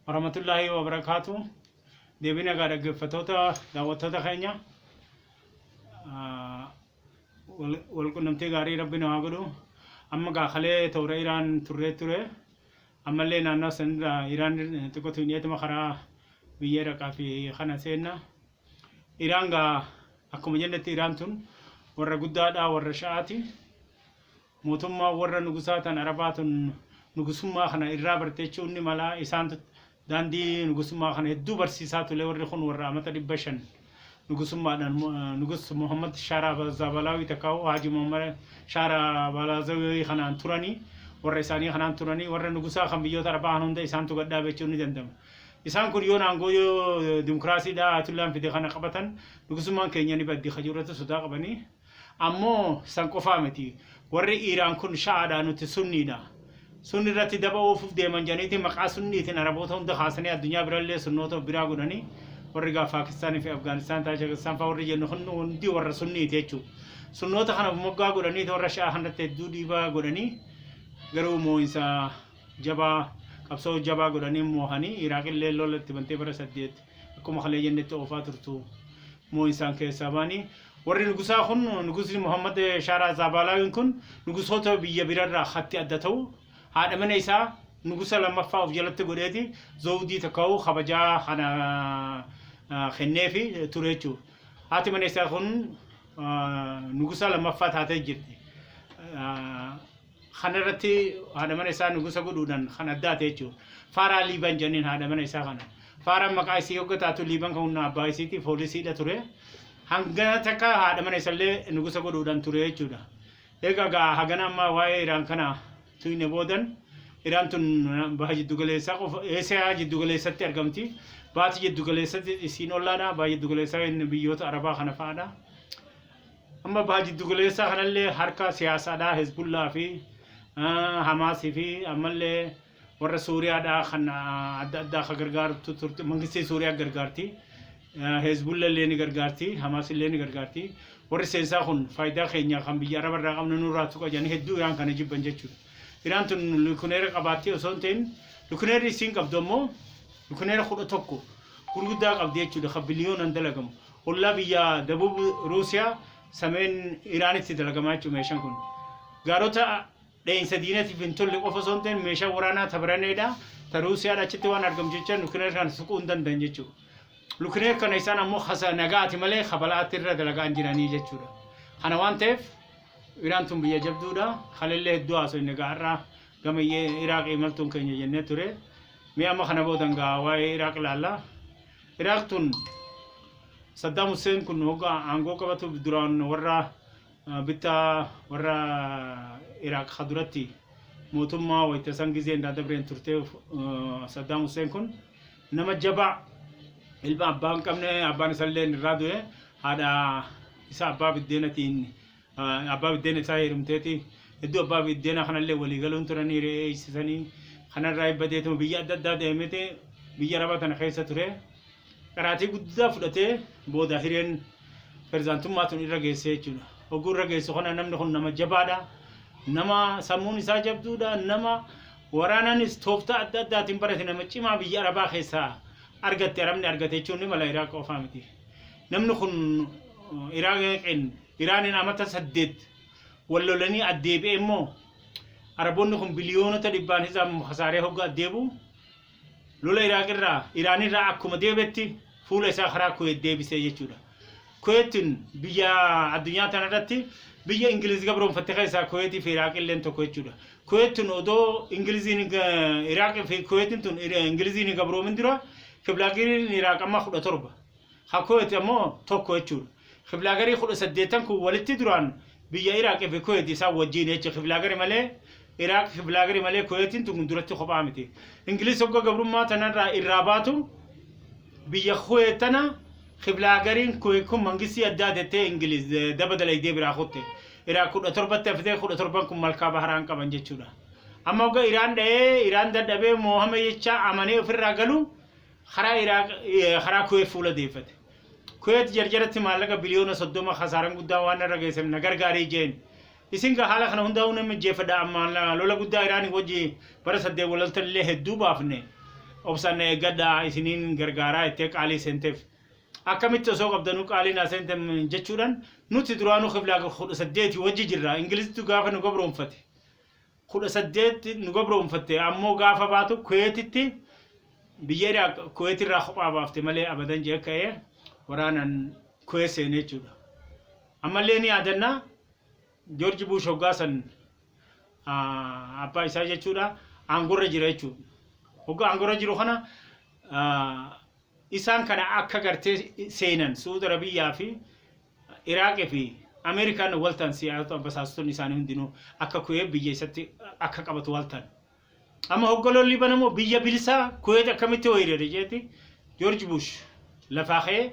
Warahmatullaahi wabarakaatu. Deebii nagaa dhaggeeffattoota daawwattoota keenya. Wal qunnamtii gaarii rabbi nu haa godhu. Amma gaakalee toora Iraan turree ture. Ammallee naannoo sanirraa Iraan xiqqootu hin dhiyeetuma karaa biyya Iraqaa fi kana seenna. Iraan gaa akkuma jennetti Iraan tun warra guddaadha warra sha'aati. Mootummaan warra nugusaa tan Arabaa tun nugusummaa kana irraa barte jechuun ni mala. Isaantu daandii nugusummaa kana hedduu barsiisaa tule. Warri kun warra amata 500 nugusummaadhaan nugus Muhammad Shaaraa Zaabalaawii takkaa'u Haaji Muhammad Shaaraa Balaazawii kanaan turanii warra isaanii kanaan turanii warra nugusaa kan biyyoota Arabaa kan hunda isaantu gadhaabe jechuun ni danda'ama. Isaan kun yoon aangoo yoo dimokiraasiidhaa Ayatullaan fide kana qabatan nugusummaan keenya ni baddi kan irratti sodaa qabanii. Ammoo san qofaa miti. Warri Iiraan kun Sha'aadha nuti Sunniidha. Sunni irratti daba oofuuf deeman jedhaniiti maqaa Sunniitiin Araboota hunda kaasanii addunyaa birallee sunnoota of biraa godhanii warri gaa Paakistaanii fi Afgaanistaan Taajikistaan fa'aa warri jennu kun hundi warra Sunniiti jechuudha. Sunnoota kana of moggaa godhanii warra Sha'aa kanatti hedduu dhiibaa godhanii garuu moo'insa jabaa qabsoo jabaa godhanii moohanii Iraaqillee lola itti bantee bara 8 akkuma kalee jennetti oofaa turtu moo'insaan keessaa baanii Warri nugusaa kun nugusni Muhammad Shaaraa Zaabaalaawiin kun nugusoota biyya birarraa hatti adda ta'u haadha mana isaa nugusa lammaffaa of jalatti godheeti zawdii takkaa'u kabajaa kana kenneefi ture jechuudha. Haati mana isaa kun nugusa lammaffaa taatee jirti. Kana irratti haadha mana isaa nugusa godhuudhaan kan addaate jechuudha. Faaraa Liiban jedhaniin haadha mana isaa kana. Faaraan maqaa isii hogga taatu Liiban kan humna abbaa isiiti poolisiidha ture. Hanga takka haadha mana isallee nugusa godhuudhaan ture jechuudha. Egaa gaa hagana amma waa'ee Iraan kana tuyne boodan Iraan tun baha jiddu galeessaa qofa Eesiyaa jiddu galeessatti argamti. Baati jiddu galeessatti isiin ollaadha. Baha jiddu galeessaa inni biyyoota Arabaa kana fa'aadha. Amma baha jiddugaleessaa kanallee harka siyaasaadhaa Hezbullaa fi Hamaasii fi ammallee warra Suuriyaadhaa kan adda addaa kan gargaartu turte mangistii Suuriyaa gargaarti. Hezbulla illee ni gargaarti, Hamaas illee ni gargaarti. Warri seensaa kun faayidaa keenya kan biyya Araba irraa qabnu nurraa tuqa jedhanii hedduu Iraan kana jibban jechuudha. Iraan tun lukuneera qabaatti osoo hin ta'in lukuneerri isiin qabdu ammoo lukuneera 11 gurguddaa qabdi jechuudha kan biliyoonan dalagamu. Ollaa biyya Dabub Ruusiyaa sameen Iraanitti dalagamaa jechuudha meeshaan kun. Gaarota dheensa diinatiif hin tolle qofa osoo hin ta'in meeshaan waraanaa tabaraneedha. Ta Ruusiyaadha achitti waan argamu jecha nukileer kana suquu hin danda'an jechuudha. Nukileer kana isaan ammoo hasa nagaati malee kabalaatti irra dalagaa hin jiranii jechuudha. Kana waan ta'eef Iraan tun biyya jabduudha. Kalellee hedduu haasofne gaarraa gama Iraaq imaltuun keenya jennee ture. Mee amma kana boodan gaa waa'ee Iraaq ilaalla. Iraaq tun Saddaam Hussein kun hogga aangoo qabatu duraan warra bittaa warra Iraaq ka duratti mootummaa wayita san gizeen irraa dabreen turte Saddaam Hussein kun nama jabaa ilma abbaa hin qabne abbaan isallee irraa du'e haadha isa abbaa biddeenatiin Abbaa biddeena isaa heerumteeti. Hedduu abbaa biddeenaa kanallee walii galuun turanii re'ee eegsisanii kanarraa badeetuma biyya adda addaa deemete biyya arabaa tana keessa ture. Qaraatii guddaa fudhatee booda hireen pirezidaantummaa tun irra geesse jechuudha. Hogguu irra geessu kana namni kun nama jabaadha. Nama sammuun isaa jabduudha. Nama waraanaanis tooftaa adda addaatiin barate nama cimaa biyya arabaa keessaa argatte arabni argate jechuun ni mala Iraaq qofaa miti. Namni kun Iraaqin Iraaniin amata 8 wal lolanii addeebi'ee immoo Araboonni kun biliyoonota dhibbaan hisaabamu kasaaree hogga addeebu lola Iraaq irraa Iraan irraa akkuma deebetti fuula isaa karaa Kuweet deebisee jechuudha. Kuweetiin biyya addunyaa tana irratti biyya Ingiliz gabroonfatte keessaa Kuweetii fi Iraaq illeen tokko jechuudha. Kuweet tun odoo Ingiliziin Iraaq fi Kuweetiin tun Ingiliziin hin gabroomin dura kiblaagiin Iraaq amma 17. Ka Kuweet ammoo tokko jechuudha. Kiflaagarii 18n kun walitti duraan biyya Iraaq fi Kuweet isaan wajjiin jechuudha. Kiflaagari malee Iraaq kiflaagari malee Kuweetiin tun duratti kophaa miti. Ingiliz hogga gabrummaa tanarraa irraa baatu biyya Kuweet tana kiflaagariin Kuweet kun mangistii addaa jettee Ingiliz daba dalaydee biraa kutte. Iraaq 17tti haftee 17n kun malkaa baharaan qaban jechuudha. Amma hogga Iraan dha'ee Iraan dadhabee moohame jecha amanee ofirraa galu karaa Iraaq karaa Kuweet fuula deeffate. Kuweet jarjaratti maallaqa biliyoona 30 kasaaran guddaa waan narra geesseef na gargaarii jeen. Isin gaa haala kana hundaa'uu nan mijjeeffadha amma lola guddaa Iraanii wajji bara 8 walaltan illee hedduu baafne. Obsaan na eeggadhaa, isiniin gargaaraa jettee qaalii seenteef. Akkamitti osoo qabdanuu qaalii naa seentan jechuudhaan nuti duraanuu kiflaa 18 wajji jirra. Ingiliztu gaafa nu gabroonfate. 18 nu gabroonfatte ammoo gaafa baatu Kuweetitti biyya Iraaq Kuweet irraa kophaa baafte malee abadan jee ka'ee waraanaan Kuweet seene jechuudha. Ammallee ni yaadanna Joorji Buush hoggaa san abbaa isaa jechuudha aangorra jira jechuudha. Hoggaa aangorra jiru kana isaan kana akka gartee seenan Su'uud Arabiyyaa fi Iraaqii fi Ameerikaan waltan siyaasota basaastonni isaanii hundinuu akka Kuweet biyya isatti akka qabatu waltan. Amma hogga lolli banamu biyya bilisaa Kuweet akkamitti weerare jeeti Joorji Bush lafaa ka'ee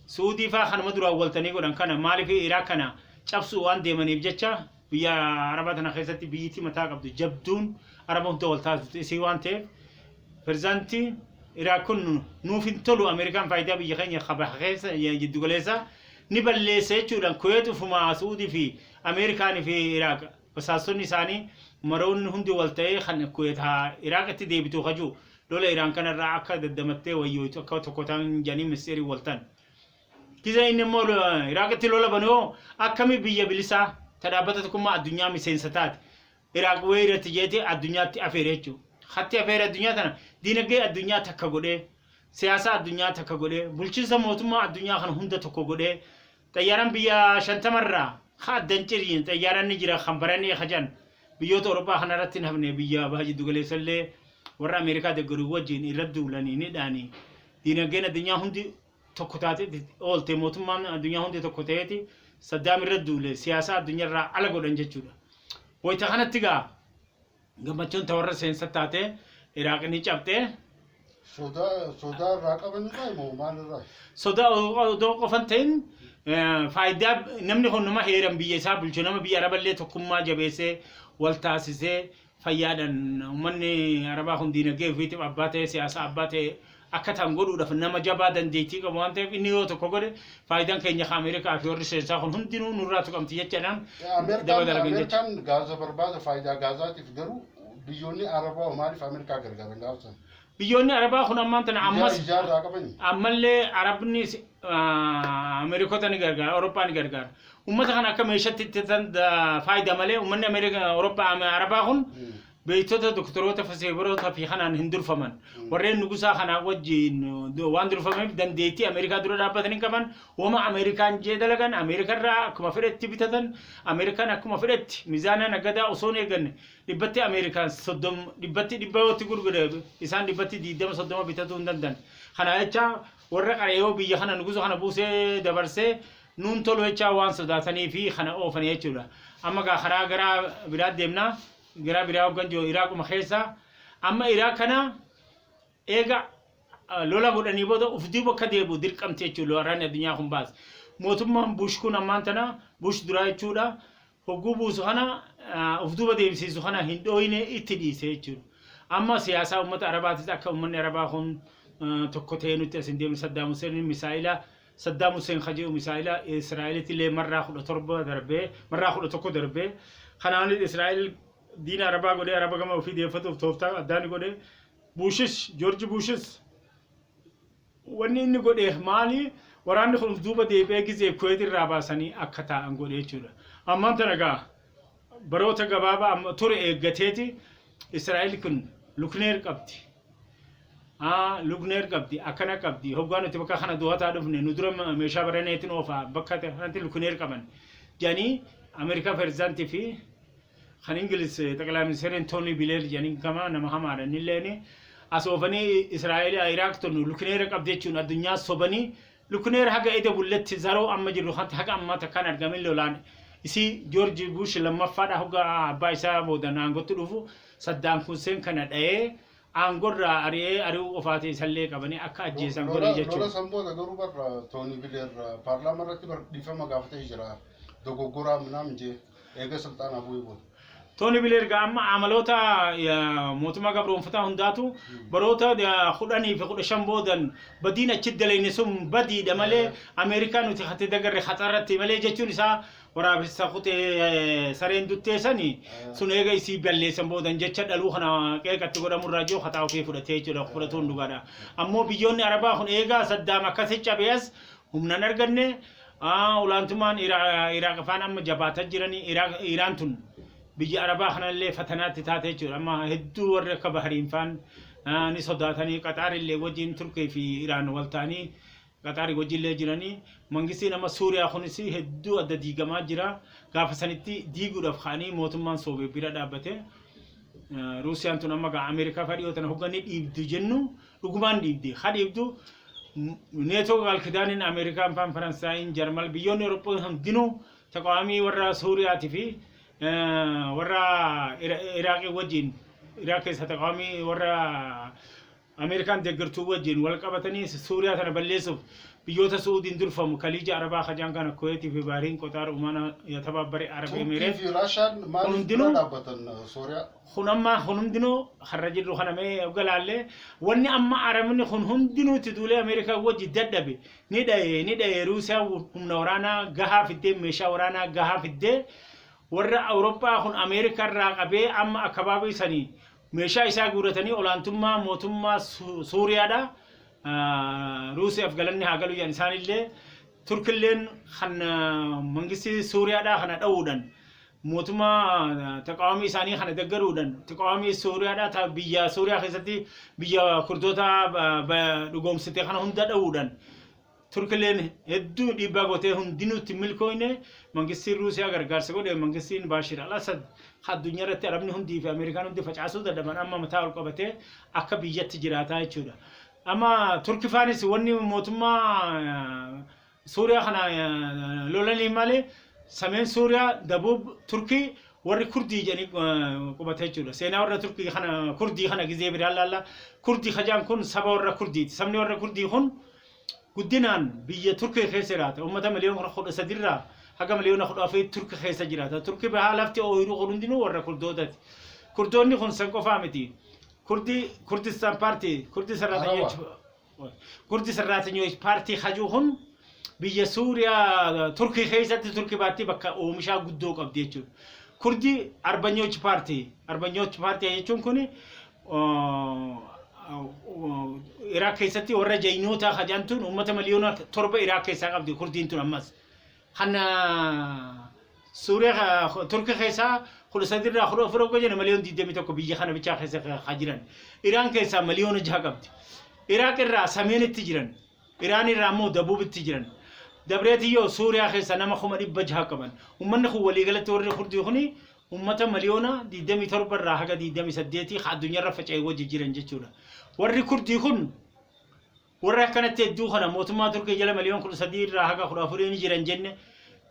Su'uudii faa kanuma duraan waltanii godhan kana maaliif Iraaq kana cabsuu waan deemaniif jecha biyya Arabaa tana keessatti biyyittii mataa qabdu jabduun Araba hunda wal taasistu isii waan ta'eef pirezidaantii Iraaq kun nuuf hin tolu, Ameerikaan faayidaa biyya keenya kabaha keessa jiddugaleessa ni balleessa jechuudhaan Kuweet ufumaa Su'uudii fi Ameerikaanii fi Iraaq basaastonni isaanii maroonni hundi wal ta'ee kan Kuweet haa Iraaqitti deebitu kajuu lola Iraan kanarraa akka daddamattee wayyooytu akka tokko ta'an jedhanii ministeerii wal ta'an. Gizee inni immoo Iraaqitti lola banu yoo akkami biyya bilisaa ta dhaabbata tokkummaa addunyaa miseensa taate Iraaq weeyratti jeeti addunyaatti afeere jechuudha. Hatti afeere addunyaa tana diinagdee addunyaa takka godhee, siyaasa addunyaa takka godhee, bulchiinsa mootummaa addunyaa kana hunda tokko godhee, xayyaaraan biyya 50rraa ka addan ciriin xayyaaraan ni jira kan baranii kajan biyyoota Awurooppaa kanarratti hin hafne, biyya baha jiddu galeessallee warra Ameerikaa deeggaru wajjin irra duulanii ni dhaanii diinagdeen addunyaa hundi tokko taatee oolte, mootummaan addunyaa hundi tokko ta'eeti Saddaam irra duule siyaasa addunyaarraa ala godhan jechuudha. Wayita kanatti gaa gammachuun ta warra seensa taate Iraaq ni cabxe. Sodaa irraa qabanirraa moo maalirraa? Sodaa odoo qofan ta'in faayidaa namni kun nama heeran biyya isaa bulchu, nama biyya Araballee tokkummaa jabeessee wal taasisee fayyaadhaan uummanni Arabaa kun diinagdee ofiitiif abbaa ta'ee siyaasa abbaa ta'e akka ta'an godhuudhaaf nama jabaa dandeettii qabu waan ta'eef inni yoo tokko godhe faayidaan keenya ka Ameerikaa fi warri seensaa kun hundinuu nurraa tuqamti jechaadhaan daba dalagan jecha. Ameerikaan Gaaza barbaada faayidaa Gaazaatiif, garuu biyyoonni Arabaa maaliif Ameerikaa gargaaran gaafa sana? Biyyoonni Arabaa kun ammaan tana ammas Ijaa irraa qabani. Ammallee Arabni Ameerikota ni gargaara, Awurooppaa ni gargaara. Uummata kana akka meeshaatti itti faayidaa malee uummanni Ameerikaa, Awurooppaa, Arabaa kun beektota, doktoroota, feseebaroota fi kanaan hin durfaman. Warreen nugusaa kanaa wajjin waan durfameef dandeettii Ameerikaa dura dhaabbatan hin qaban. Wama Ameerikaan jee dalagan, Ameerikarraa akkuma fedhetti bitatan, Ameerikaan akkuma fedhetti mizaana nagadaa osoo hin eeganne dhibbatti Ameerikaan 30 dhibbatti 100 yoo itti gurgure isaan dhibbatti 20 30 bitatuu hin danda'an. Kana jecha warra qareeyoo biyya kana nugusa kana buusee dabarsee nuun tolu jechaa waan sodaatanii fi kana oofanii jechuudha. Amma gaa karaa gara biraa deemna. Gara biraa hoggan jiru Iraaquma keessa. Amma Iraaq kana eega lola godhanii booda uf duuba akka deebi'u dirqamte jechuudha waraanni addunyaa kun baase. Mootummaan Bush kun ammaan tana Bush duraa jechuudha. Hogguu buusu kana uf duuba deebisiisu kana hin dhooyne, itti dhiise jechuudha. Amma siyaasaa uummata Arabaatis akka uummanni Arabaa kun tokko ta'ee nutti as hin deemne Saddaam Hussein misaa'ila Saddaam Hussein ka jedhu misaa'ila Israa'elitti illee marraa 17 darbee marraa 11 darbee kanaan Israa'el diina Arabaa godhee Araba gama ofii deeffatuuf tooftaa addaa ni godhe. Buushis, Joorji Buushis wanni inni godhe maali? Waraanni kun uf duuba deebi'ee gizee Kuweet irraa baasanii akka taa'an godhe jechuudha. Ammaan tana gaa baroota gabaabaa amma ture eeggateeti Israa'el kun lukneer qabdi. Lukneer qabdi, akkana qabdi. Hoggaa nuti bakka kana du'ataa dhufne nu dura meeshaa baraneetiin oofaa bakka kanatti lukneer qaban. Jedhanii Ameerikaa pirezidaantii fi kan Ingiliz xaqilaa ministeeriin Toonii Bileer jedhanii kama nama hamaadha innilleeni as oofanii Israa'el Iraaq tun lukneera qabdi jechuun addunyaa sobanii lukneera haga eda bulletti zaroo amma jirru kanatti haga ammaa takkaan argamin lolaan isii Joorji Bush lammaffaadha hogga abbaa isaa boodan aangotti dhufu Saddaam Hussein kana dha'ee aangorraa ari'ee ari'uu qofaati isallee qabanii akka ajjeesan godhe Lola jechuudha. san booda garuu barra Toonii Bileer paarlaamaa irratti bar dhiifama gaafatee jira. Dogoggoraa minaamin jee eega sulxaanaa bu'ee booda. Tooni Bileer gaa amma amaloota mootummaa gabroonfataa hundaatu baroota 10 fi 15 boodan badiin achi dalayne sun badiidha malee Ameerikaa nuti hatti dagarre haxarratti malee jechuun isaa waraabessa kutee sareen duttee sani sun eega isii balleessan boodan jecha dhaluu kana qeeqatti godhamurraa jiru haxaa ofii fudhatee jechuudha, fudhatuun dhugaadha. Ammoo biyyoonni Arabaa kun eegaa Saddaam akkasi cabee as humnaan arganne, olaantummaan Iraaq afaan amma jabaataa jiranii. Iraan tun biyya Arabaa kanallee fatanaatti taate jechuudha. Amma hedduu warri akka Bahariin faan ni sodaatanii, Qaxaar illee wajjin Turkii fi Iraan wal ta'anii Qaxaarii wajjillee jiranii. Mangistiin amma Suuriyaa kunis hedduu adda diigamaa jira. Gaafa sanitti diiguudhaaf ka'anii mootummaan soobee bira dhaabbate. Ruusiyaan tun amma gaa Ameerikaa fa'aa dhiyoo tana hogganni dhiibdu jennu dhugumaan dhiibdi. Ha dhiibdu, Neetoo qaalkidaaniin Ameerikaan faan, Faransaayiin, Jarmal, biyyoonni Awurooppaa hundinuu taqawaamii warra Suuriyaatii fi warra Iraaqii wajjin, Iraaq keessa taqawaamii warra Ameerikaan deeggartuu wajjin wal qabatanii Suuriyaa tana balleessuuf biyyoota Su'uudiin durfamu Kaliija Arabaa kajaan kana Kuweetii fi Baariin, Qoxaar, Umaana, Yatababbare Arab Turkii Emireet fi Raashaan maaliif hundinuu bira dhaabbatan Sooriyaa? Kun amma kun hundinuu har'a jirru kana mee galaallee, wanni amma Arabni kun hundinuu itti duulee Ameerikaa wajji dadhabe ni dhaye ni dhaye. Ruusiyaan humna waraanaa gahaa fiddee, meeshaa waraanaa gahaa fiddee, warra Awurooppaa kun Ameerikaa irraa qabee amma akabaabii sanii meeshaa isaa guuratanii olaantummaa mootummaa Suuriyaadha. Ruusiyaaf galanni haa galu jedhan isaanillee. Turkilleen kan mangistii Suuriyaadha kana dha'uudhaan, mootummaa taqawaamii isaanii kana deeggaruudhaan, taqawaamii Suuriyaadha ta biyya Suuriyaa keessatti biyya Kurdoota dhugoomsite kana hunda dha'uudhaan Turkileen hedduu dhiibbaa gootee hundinuu itti milkooyne. Mangistiin Ruusiyaa gargaarsa godhe. Mangistiin Baashir al-Asad addunyaa irratti Arabni hundii fi Ameerikaan hundi facaasuu dadhaban amma mataa ol qabatee akka biyyatti jiraataa jechuudha. Amma Turkifaanis wanni mootummaa Suuriyaa kana lolanii malee sameen Suuriyaa dabuub Turkii warri Kurdii jedhanii qubate jechuudha. Seenaa warra Turkii kana, Kurdii kana gizee biraan laalla. Kurdii kajaan kun saba warra Kurdiiti. Sabni warra Kurdii kun guddinaan biyya Turkii keessa jiraata. Uummata miliyoona 13 irraa haga miliyoona 14 Turkii keessa jiraata. Turkii bahaa lafti ooyiruu kun hundinuu warra Kurdootaati. Kurdoonni kun san qofaa miti. Kurdii Kurdistaan paartii Kurdii sarraatanyooch Kurdii sarraatanyooch paartii hajuu kun biyya Suuriyaa Turkii keessatti Turkii baattii bakka oomishaa guddoo qabdi jechuudha. Kurdii Arbanyooch paartii, Arbanyooch paartii jechuun kun Iraaq keessatti warra Jayinoota kajantuun uummata miliyoona 7 Iraaq keessaa qabdi Kurdiin tun ammas. Kan Suuriyaa Turkii keessaa 13 irraa 14 hogga jenna miliyoona 21 biyya kana bichaa keessa ka jiran. Iraan keessaa miliyoona 6 qabdi. Iraaq irraa sameenitti jiran. Iraan irraa immoo dabuubitti jiran. Dabreetiyyoo Suuriyaa keessaa nama 600,000 qaban. Uummanni kun waliigalatti warri Kurdii kuni uummata miliyoona 27 irraa haga 28 ka addunyaarra faca'ee wajji jiran jechuudha. Warri Kurdii kun warra akkanatti hedduu kana mootummaa Turkii jala miliyoona 13 irraa haga 14 ni jiran jenne.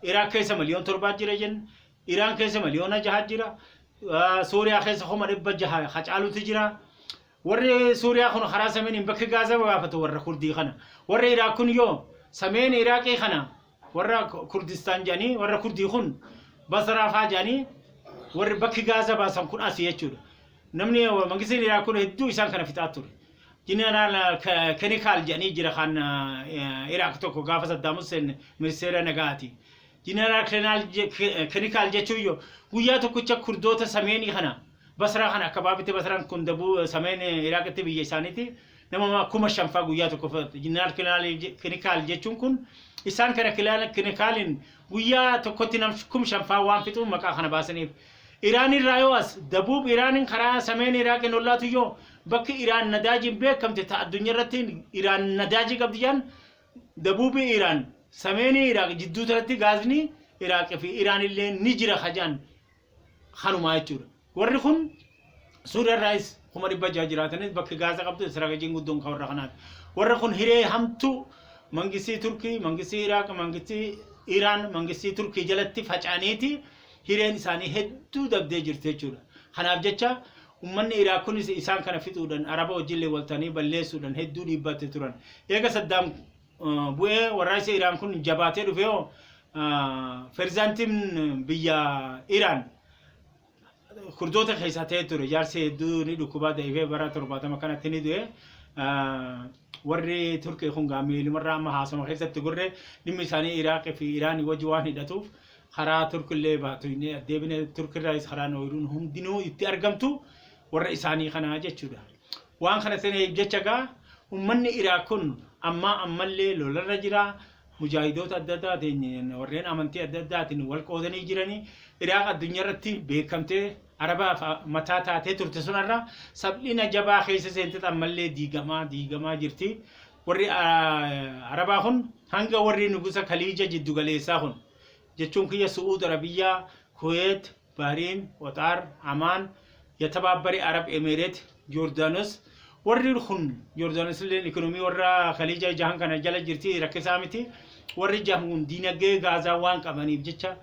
Iraaq keessa miliyoona 7 jira jenne. Iraan keessa miliyoona 6 jira. Suuriyaa keessa 600,000 hacaalutu jira. Warri Suuriyaa kun karaa sameeniin bakki Gaazaa gaafatu warra Kurdii kana. Warri Iraaq kun yoo sameen Iraaqii kana warra Kurdistaan jedhanii, warra Kurdii kun Basraa faa jedhanii warri bakki Gaazaa baasan kun asii jechuudha. Namni mangistiin Iraaq kun hedduu isaan kana fixaa ture. Jeneraal Kenikaal jedhanii jira kan Iraaq tokko gaafa Saddaam Hussein ministeera nagaati. Jeneraal Kenikaal jechuun yoo guyyaa tokkicha Kurdoota sameenii kana Basraa kana akka baabitti, Basraan kun dabuu sameen Iraaqitti biyya isaaniiti. Nama 5,000 faa guyyaa tokko fudhate. Jeneraal Kenikaal jechuun kun isaan kana Kenikaaliin guyyaa tokkotti nam 5,000 faa waan fixuuf maqaa kana baasaniif. Iraan irraa yoo as dabuub Iraaniin karaa sameen Iraaqiin ollaatu yoo bakki Iraan nadaajiin beekamte ta addunyaa irratti Iraan nadaajii qabdi jedhan dabuubii Iraan sameenii Iraaq jidduu tanatti gaazni Iraaqii fi Iraan illee ni jira kajaan kanumaa jechuudha. Warri kun Suuriyaa irraayis 600,000 jiraatanis bakki Gaazaa qabdu istirateejiin guddoon kan warra kanaati. Warri kun hiree hamtuu mangistii Turkii, mangistii Iraaq, mangistii Iraan, mangistii Turkii jalatti faca'aniiti hireen isaanii hedduu dabdee jirti jechuudha. Kanaaf jecha uummanni Iraaq kunis isaan kana fixuudhaan Araba wajjillee waltanii balleessuudhaan hedduu dhiibbaatti turan. Eega Saddaam bu'ee warraaqsi Iraan kun jabaatee dhufe hoo pirezidaantiin biyya Iraan Kurdoota keessaa ta'ee ture. Jaarsi hedduu ni dhukkubaa da'ifee bara 70 kanatti ni du'e. Warri Turkii kun gaa miilumarraa amma haasama keessatti gurre dhimmi isaanii Iraaqii fi Iraanii wajji waan hidhatuuf karaa Turkillee baatu deebine Turkirraayis karaan ooyiruun hundinuu itti argamtu warra isaanii kanaa jechuudha. Waan kana saniif jecha gaa ummanni Iraaq kun ammaa ammallee lolarra jira. Mujaahidoota adda addaatiin warreen amantii adda addaatiin wal qoodanii jiranii Iraaq addunyaa irratti beekamtee Arabaaf mataa taatee turte sunarra sab'ina jabaa keessa seentee ammallee diigamaa diigamaa jirti. Warri Arabaa kun hanga warri nugusa Kaliija jiddu galeessaa kun jechuun kiyya Su'uud Arabiyyaa, Kuweet, Bahriin, Qaxaar, Amaan, Yatabaabari Arab Emireet, Joordaanos warri kun Joordaanos illee ikonomii warra Khaliija jahan kana jala jirti rakkisaa miti. Warri jahan kun diinagdee Gaazaa waan qabaniif jecha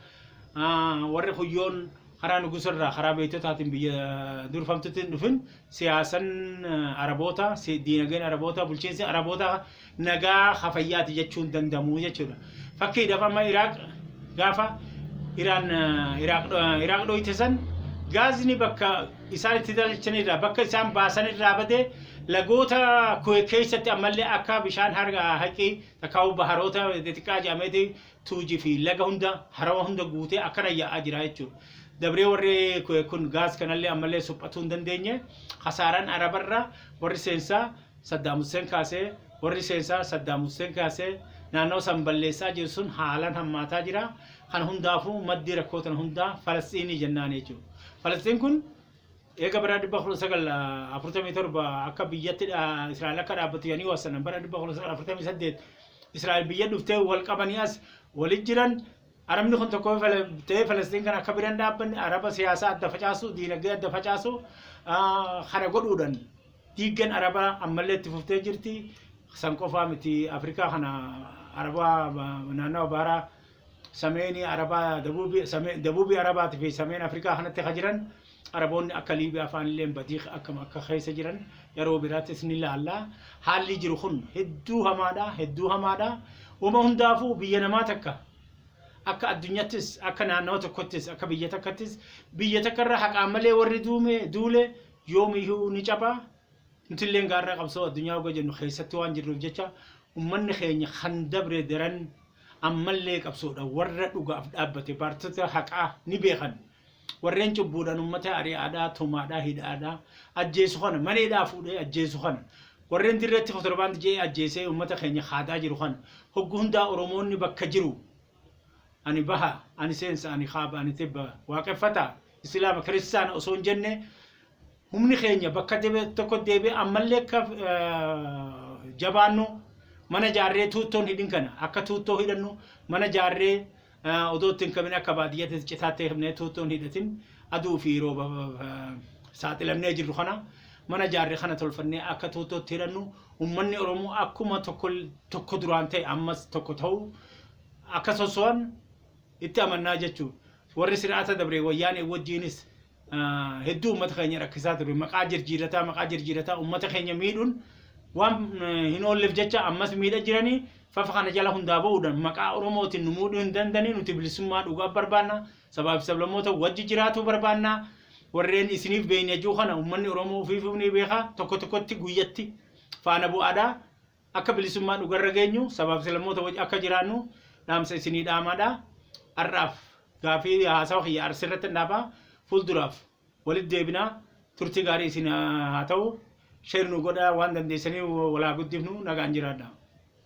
warri kuyyoon karaa nugusarraa karaa beektotaatiin biyya durfamtutti hin dhufin siyaasan Araboota diinagdeen Araboota bulchiinsi Araboota nagaa hafayyaati jechuun danda'amu jechuudha. Fakkiidhaaf amma Iraaq gaafa Iraan Iraaq dhoyte san gaazni bakka isaan itti dalchanirraa bakka isaan baasanirraa badee lagoota keessatti ammallee akka bishaan harga haqii takkaa'u baharoota xixiqqaa jedhameeti tuujii fi laga hunda harawa hunda guutee akkana yaa'aa jira jechuudha. Dabree warri kun gaas kanallee ammallee suphatuu hin dandeenye kasaaraan Arabarraa warri seensaa Saddaam Hussein kaasee warri seensaa Saddaam Hussein kaasee naannoo san balleessaa jiru sun haalaan hammaataa jira. Kan hundaafuu maddi rakkoo tan hundaa Falasxiinii jennaan jechuudha. Falasxiin kun eega bara 1947 akka biyyatti Israa'el akka dhaabbattu jedhanii wasanan bara 1948 Israa'el biyya dhuftee wal qabanii as walit jiran. Arabni kun tokko ta'ee Falasxiin kan akka biraan dhaabbanne Araba siyaasaa adda facaasu, diinagdee adda facaasu kana godhuudhaan diiggan Arabaa ammallee itti fuftee jirti. San qofaa miti, Afrikaa kana Arabaa naannawa baaraa sameenii Arabaa dabuubii Arabaatii fi sameen Afrikaa kanatti ka jiran Araboonni akka Liibiyaa afaan illee badii akkam akka keessa jiran yeroo biraattis ni laalla. Haalli jiru kun hedduu hamaadha, hedduu hamaadha. Wama hundaafuu biyya namaa takka akka addunyattis akka naannawa tokkottis akka biyya takkattis biyya takka irra haqaan malee warri duume duule yoomiyyuu ni capha. Nutillee gaarraa qabsoo addunyaa hogga jennu keessatti waan jirruuf jecha ummanni keenya kan dabre daran ammallee qabsoodha warra dhugaaf dhaabbate baartota haqaa ni beekan. Warreen cubbuudhaan ummata ari'aadhaa, tumaadhaa, hidhaadhaa, ajjeesu kana maneedhaa fuudhee ajjeesu kana warreen dirreetti kotorbaanti je'ee ajjeesee ummata keenya haadaa jiru kana hoggu hundaa Oromoonni bakka jiru ani baha, ani seensa, ani kaaba, ani tibba, waaqeffataa, islaama, kiristaana osoo hin jenne humni keenya bakka tokko deebi'ee ammallee akka jabaannu mana jaarree tuuttoon hidhin kana akka tuuttoo hidhannu mana jaarree odoo ittiin qabin akka baadiyyaatti citaatti himnee tuuttoon hidhatin aduu fi rooba saaxilamnee jirru kana mana jaarree kana tolfannee akka tuuttootti hidhannu ummanni Oromoo akkuma tokko tokko duraan ta'e ammas tokko ta'u akka soso'an itti amannaa jechuudha. Warri sir'aata dabre wayyaanee wajjiinis hedduu uummata keenya rakkisaa ture. Maqaa jirjiirataa maqaa jirjiirataa uummata keenya miidhuun waan hin oolleef jecha ammas miidha jiranii fafa kana jala hundaa ba'uudhaan maqaa Oromootiin nu muudhuu hin dandanii. Nuti bilisummaa dhugaa barbaanna. Sabaaf sablammoota wajji jiraatu barbaanna. Warreen isiniif beekne jechuu kana uummanni Oromoo ofiif ni beeka. Tokko tokkotti guyyatti faana bu'aadha. Akka bilisummaa dhugarra geenyu sabaaf sablammoota wajji akka jiraannu dhaamsa isinii dhaamaadha. Har'aaf gaafii haasawa kiyya arsirratti dhaabaa, fuulduraaf walitti deebinaa. Turtii gaarii isin haa ta'u. Share nu godhaa waan dandeessanii walaa guddifnu. Nagaan jiraadha.